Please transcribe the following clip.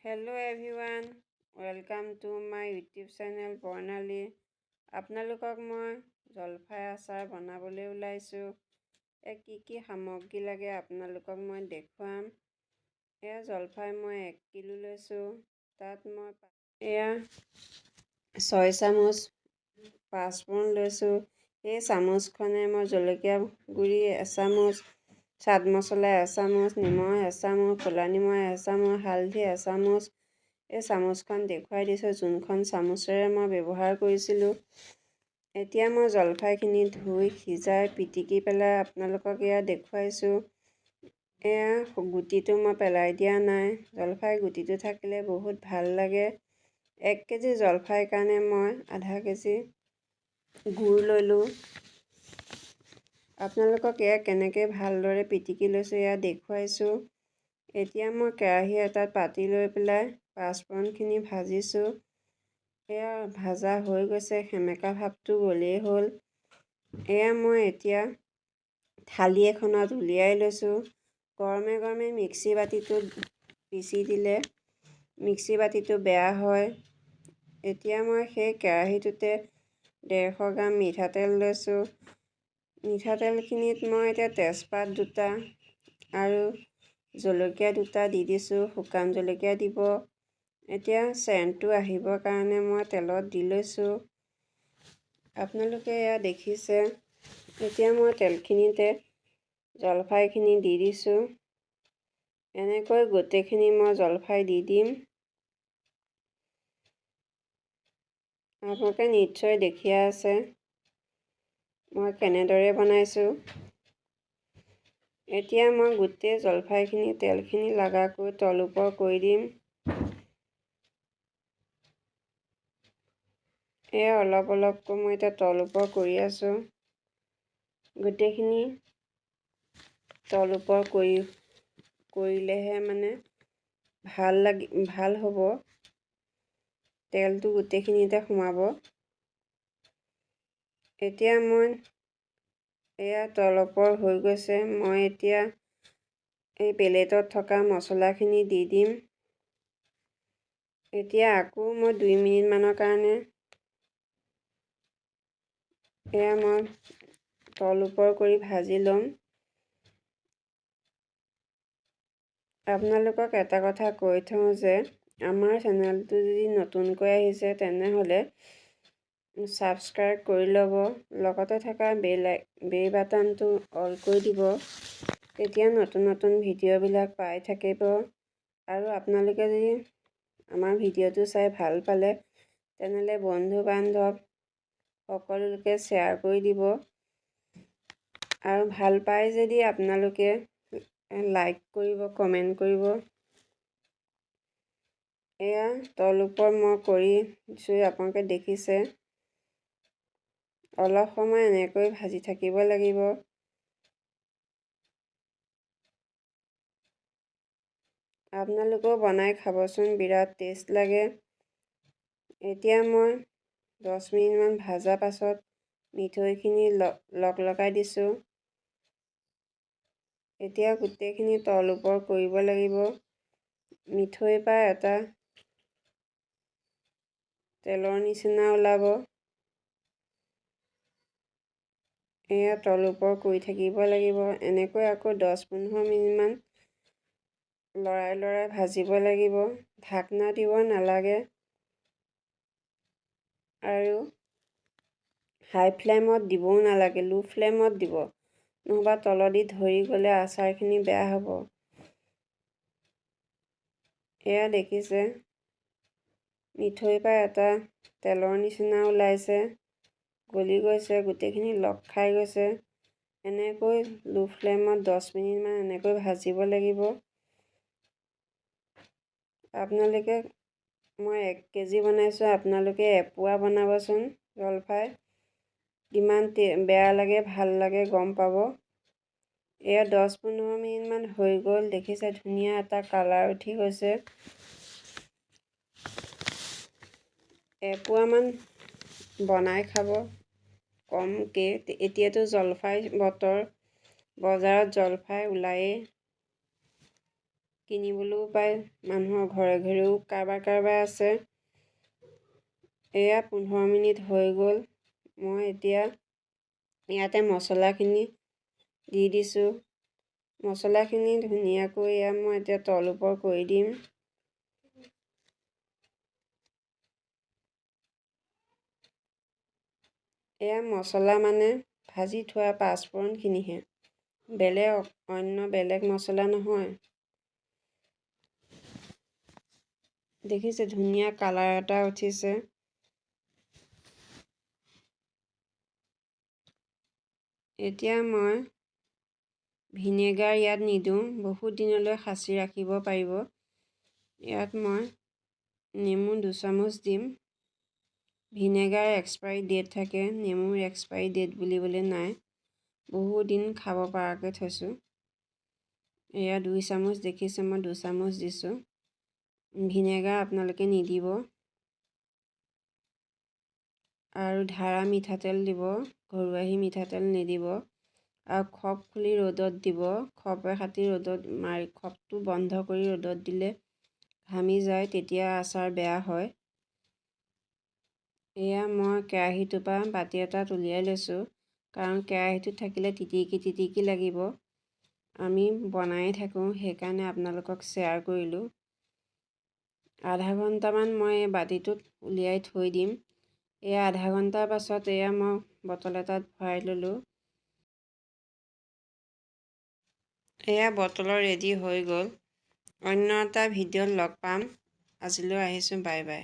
Hello everyone, welcome to my YouTube channel Barnali. আপোনালোকক মই জলফাই আচাৰ বনাবলৈ ওলাইছোঁ। কি কি সামগ্ৰী লাগে আপোনালোকক মই দেখুৱাম। এয়া জলফাই মই 1 কিলো লৈছোঁ। তাত মই এয়া 6 চামুচ পাঁচফোৰণ লৈছোঁ। এই চামুচখনে মই জলকীয়া গুড়ি এচামুচ, চাট মছলা এচামুচ, নিমখ এচামুচ, ক'লা নিমখ এচামুচ, হালধি এচামুচ। এই চামুচখন দেখুৱাই দিছোঁ, যোনখন চামুচেৰে মই ব্যৱহাৰ কৰিছিলোঁ। এতিয়া মই জলফাইখিনি ধুই সিজাই পিটিকি পেলাই আপোনালোকক এয়া দেখুৱাইছোঁ। এয়া গুটিটো মই পেলাই দিয়া নাই, জলফাই গুটিটো থাকিলে বহুত ভাল লাগে। 1 কেজি জলফাইৰ কাৰণে মই আধা কেজি গুড় ল'লোঁ। আপোনালোকক এয়া কেনেকৈ ভালদৰে পিটিকি লৈছোঁ এয়া দেখুৱাইছোঁ। এতিয়া মই কেৰাহী এটাত পাতি লৈ পেলাই পাঁচফোৰণখিনি ভাজিছোঁ। এয়া ভাজা হৈ গৈছে, সেমেকা ভাৱটো গ'লেই হ'ল। এয়া মই এতিয়া থালি এখনত উলিয়াই লৈছোঁ। গৰমে গৰমে মিক্সি বাতিটোত পিচি দিলে মিক্সি বাতিটো বেয়া হয়। এতিয়া মই সেই কেৰাহীটোতে 150 গ্ৰাম মিঠাতেল লৈছোঁ। মিঠাতেলখিনিত মই এতিয়া তেজপাত 2টা আৰু জলকীয়া 2টা দি দিছোঁ। শুকান জলকীয়া দিব। এতিয়া চেণ্টটো আহিবৰ কাৰণে মই তেলত দি লৈছোঁ। আপোনালোকে এয়া দেখিছে। এতিয়া মই তেলখিনিতে জলফাইখিনি দি দিছোঁ। এনেকৈ গোটেইখিনি মই জলফাই দি দিম। আপোনালোকে নিশ্চয় দেখিয়ে আছে মই কেনেদৰে বনাইছোঁ। এতিয়া মই গোটেই জলফাইখিনি তেলখিনি লগাকৈ তল ওপৰ কৰি দিম। এয়া অলপ অলপকৈ মই এতিয়া তল ওপৰ কৰি আছোঁ। গোটেইখিনি তল ওপৰ কৰিলেহে ভাল হ'ব, তেলটো গোটেইখিনিতে সোমাব। এতিয়া মই এয়া তল ওপৰ হৈ গৈছে। মই এতিয়া এই প্লেটত থকা মছলাখিনি দি দিম। এতিয়া আকৌ মই 2 মিনিটমানৰ কাৰণে এয়া মই তল ওপৰ কৰি ভাজি ল'ম। আপোনালোকক এটা কথা কৈ থওঁ যে আমাৰ চেনেলটো যদি নতুনকৈ আহিছে তেনেহ'লে ছাবস্ক্ৰাইব কৰি ল'ব, লগতে থকা বেল বাটনটো অল কৰি দিব, তেতিয়া নতুন নতুন ভিডিঅ'বিলাক পাই থাকিব। আৰু আপোনালোকে যদি আমাৰ ভিডিঅ'টো চাই ভাল পালে তেনেহ'লে বন্ধু বান্ধৱ সকলোকে শ্বেয়াৰ কৰি দিব। আৰু ভাল পায় যদি আপোনালোকে লাইক কৰিব, কমেণ্ট কৰিব। এয়া তল ওপৰ মই কৰি দিছোঁ, আপোনালোকে দেখিছে। অলপ সময় এনেকৈ ভাজি থাকিব লাগিব। আপোনালোকেও বনাই খাবচোন, বিৰাট টেষ্ট লাগে। এতিয়া মই 10 মিনিটমান ভাজা পাছত মিঠৈখিনি লগ লগাই দিছোঁ। এতিয়া গোটেইখিনি তল ওপৰ কৰিব লাগিব। মিঠৈৰ পৰা এটা তেলৰ নিচিনা ওলাব। এয়া তল ওপৰ কৰি থাকিব লাগিব। এনেকৈ আকৌ 10-15 মিনিটমান লৰাই লৰাই ভাজিব লাগিব। ঢাকনা দিব নালাগে আৰু হাই ফ্লেমত দিবও নালাগে, ল' ফ্লেমত দিব, নহ'বা তলদি ধৰি গ'লে আচাৰখিনি বেয়া হ'ব। এয়া দেখিছে মিঠৈৰ পৰা এটা তেলৰ নিচিনা ওলাইছে, গলি গৈছে, গোটেইখিনি লগ খাই গৈছে। এনেকৈ ল' ফ্লেমত 10 মিনিটমান এনেকৈ ভাজিব লাগিব। আপোনালোকে, মই 1 কেজি বনাইছোঁ, আপোনালোকে এপোৱা বনাবচোন জলফাই, কিমান বেয়া লাগে ভাল লাগে গম পাব। এয়া 10-15 মিনিটমান হৈ গ'ল, দেখিছে ধুনীয়া এটা কালাৰ উঠি গৈছে। এপোৱামান বনাই খাব কমকৈ। এতিয়াতো জলফাই বতৰ, বজাৰত জলফাই ওলায়েই। কিনিবলৈও পায়, মানুহৰ ঘৰে ঘৰেও কাৰোবাৰ কাৰোবাৰ আছে। এয়া 15 মিনিট হৈ গ'ল। মই এতিয়া ইয়াতে মছলাখিনি দি দিছোঁ। মছলাখিনি ধুনীয়াকৈ এয়া মই এতিয়া তল ওপৰ কৰি দিম। এয়া মছলা মানে ভাজি থোৱা পাঁচফোৰণখিনিহে, বেলেগ অন্য বেলেগ মছলা নহয়। দেখিছে, ধুনীয়া কালাৰ এটা উঠিছে। এতিয়া মই ভিনেগাৰ ইয়াত নিদিওঁ, বহুত দিনলৈ সাঁচি ৰাখিব পাৰিব। ইয়াত মই নেমু 2 চামুচ দিম। ভিনেগাৰ এক্সপায়াৰী ডেট থাকে, নেমুৰ এক্সপায়াৰী ডেট বুলিবলৈ নাই। বহুত দিন খাব পৰাকৈ থৈছোঁ। এয়া 2 চামুচ, দেখিছে, মই 2 চামুচ দিছোঁ। ভিনেগাৰ আপোনালোকে নিদিব আৰু ধাৰা মিঠাতেল দিব, ঘৰুৱাহি মিঠাতেল নিদিব। আৰু খপ খুলি ৰ'দত দিব। খপে খাটি ৰ'দত মাৰি, খপটো বন্ধ কৰি ৰ'দত দিলে ঘামি যায়, তেতিয়া আচাৰ বেয়া হয়। এয়া মই কেৰাহীটোৰ পৰা বাতি এটাত উলিয়াই লৈছোঁ, কাৰণ কেৰাহীটোত থাকিলে তিটিকি তিটিকি লাগিব। আমি বনায়ে থাকোঁ, সেইকাৰণে আপোনালোকক শ্বেয়াৰ কৰিলোঁ। আধা ঘণ্টামান মই এই বাতিটোত উলিয়াই থৈ দিম। এয়া আধা ঘণ্টাৰ পাছত এয়া মই বটল এটাত ভৰাই ল'লোঁ। এয়া বটলৰ ৰেডি হৈ গ'ল। অন্য এটা ভিডিঅ'ত লগ পাম। আজিলৈ আহিছোঁ, বাই বাই।